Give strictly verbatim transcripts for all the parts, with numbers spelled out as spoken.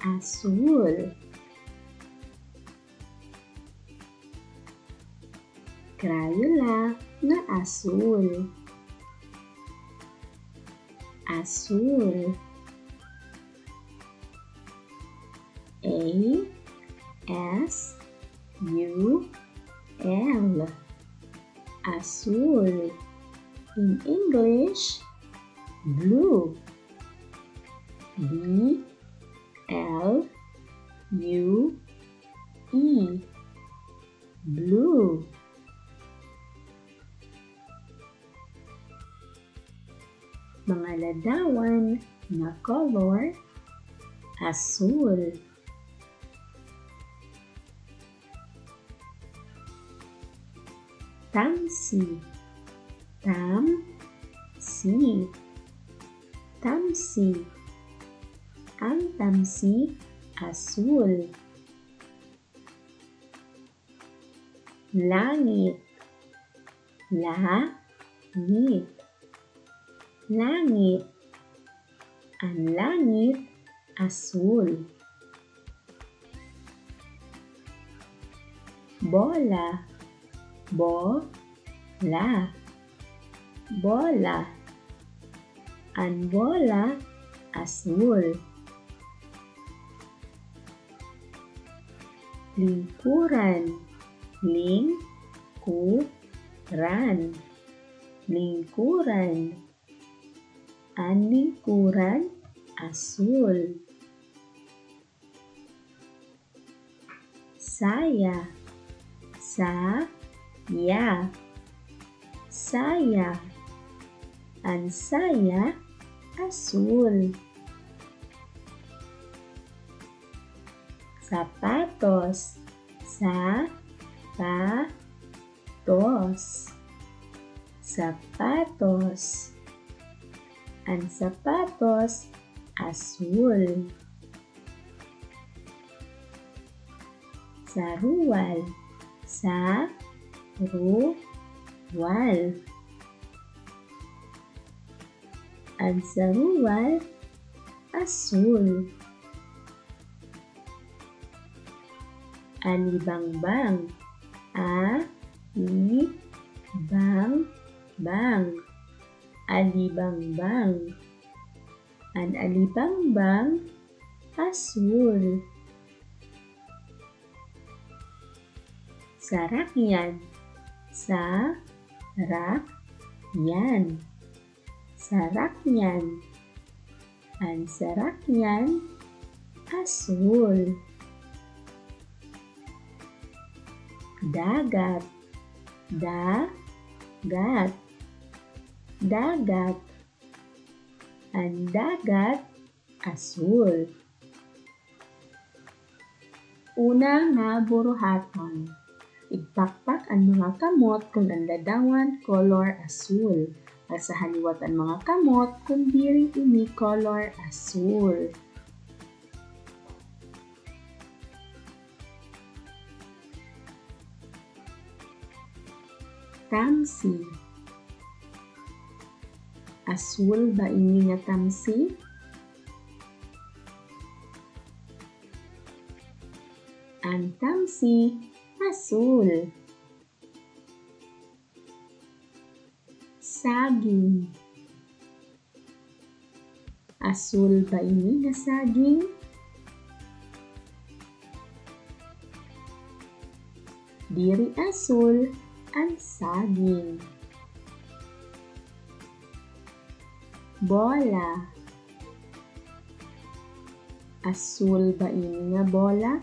Asul. Crayola nga asul. Asul. A S U L. Asul. In English, blue. B L U E. Blue. Mga ladawan nga color, asul. Tamsi. Tamsi. Tamsi. An tamsi asul. Langit. Langit. Langit. An langit asul. Bola. Bola. Bola. An bola asul. Lingkuran. Lingkuran. Lingkuran. An lingkuran asul. Saya. Saya. Saya. An saya asul. Sapatos. Sapatos. Sapatos. An sapatos asul. Saruwal. Saruwal. An saruwal asul. Alibangbang. Alibangbang. Alibangbang. An alibangbang asul. Sarakyan. Sarakyan. Sarakyan. An sarakyan asul. Dagat. Dagat. Dagat. An dagat asul. Una nga buruhaton. Igpakpak an mga kamot kon an ladawan kolor asul. Alsahan liwat an mga kamot kon diri ini kolor asul. Tamsi. Asul ba ini nga tamsi? An tamsi, asul. Saging. Asul ba ini nga saging? Diri asul an saging. Bola. Asul ba ini nga bola?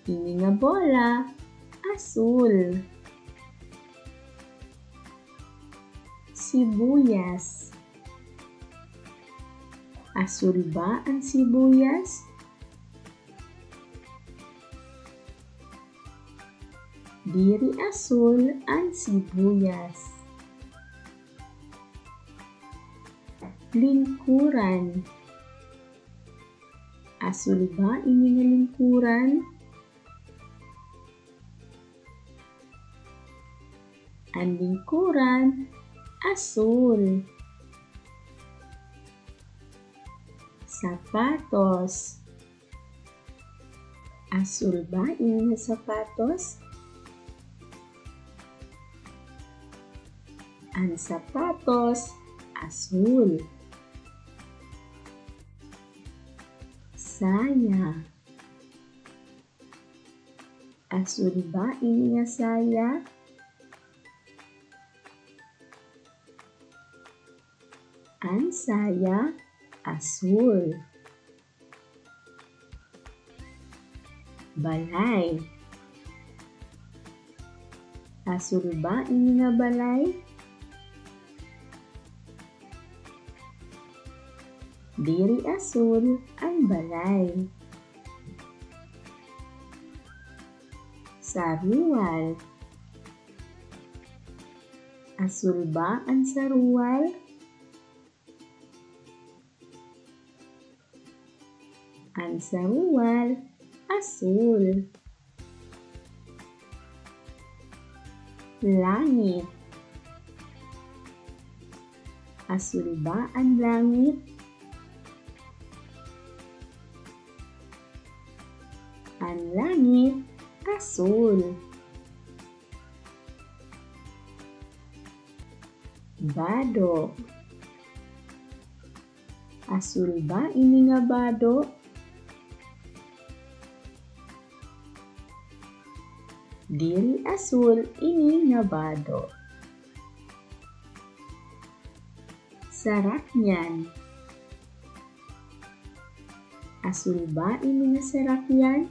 Ini nga bola, asul. Sibuyas. Asul ba an sibuyas? Diri asul an sibuyas. Lingkuran. Asul ba ini nga lingkuran? An lingkuran, asul. Sapatos. Asul ba ini nga sapatos? An sapatos, asul. Saya. Asul ba ini nga saya? An saya, asul. Balay. Asul ba ini nga balay? Diri asul an balay. Saruwal. Asul ba an saruwal? An saruwal, asul. Langit. Asul ba an langit? An langit, asul. Bado. Asul ba ini nga bado? Diri asul ini nga bado. Sarakyan. Asul ba ini nga sarakyan?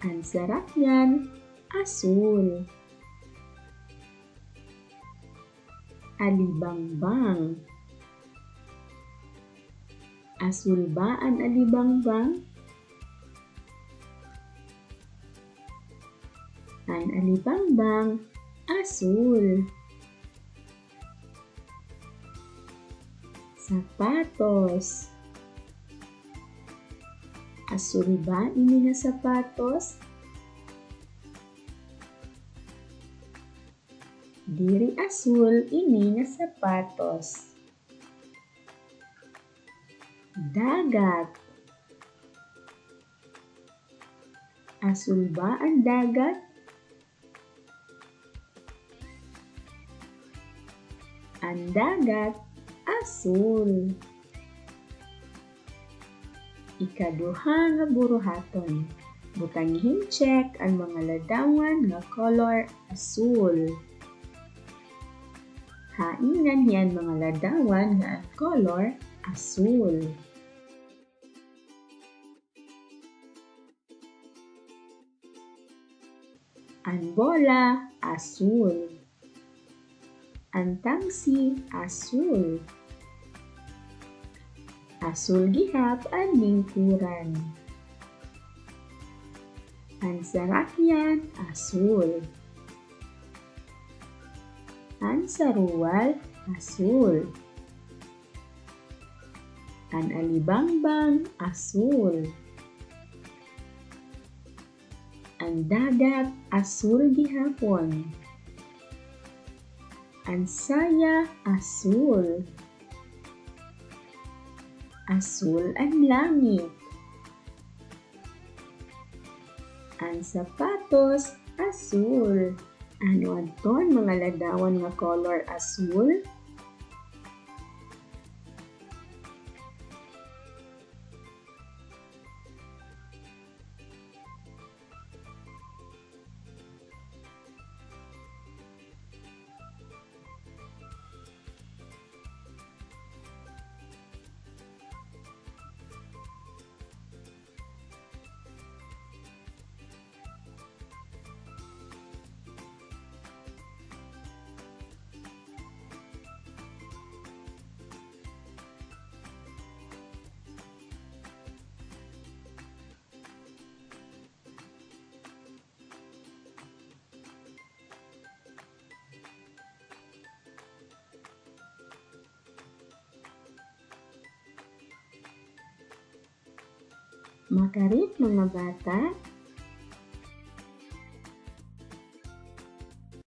An sarakyan, asul. Alibangbang. Asul ba an alibangbang? An alibangbang, asul. Sapatos. Asul ba ini nga sapatos? Diri asul ini nga sapatos. Dagat. Asul ba an dagat? An dagat, asul. Ikaduha nga buruhaton. Butangi hin check an mga ladawan nga color asul. Hain nganhi an mga ladawan nga an color asul? An bola, asul. An tangsi, asul. Asul gihap an lingkuran. An sarakyan, asul. An saruwal, asul. An alibangbang, asul. An dagat, asul gihapon. An saya, asul. Asul an langit. An sapatos, asul. Ano adton mga ladawan nga color asul? Makarit, mga bata,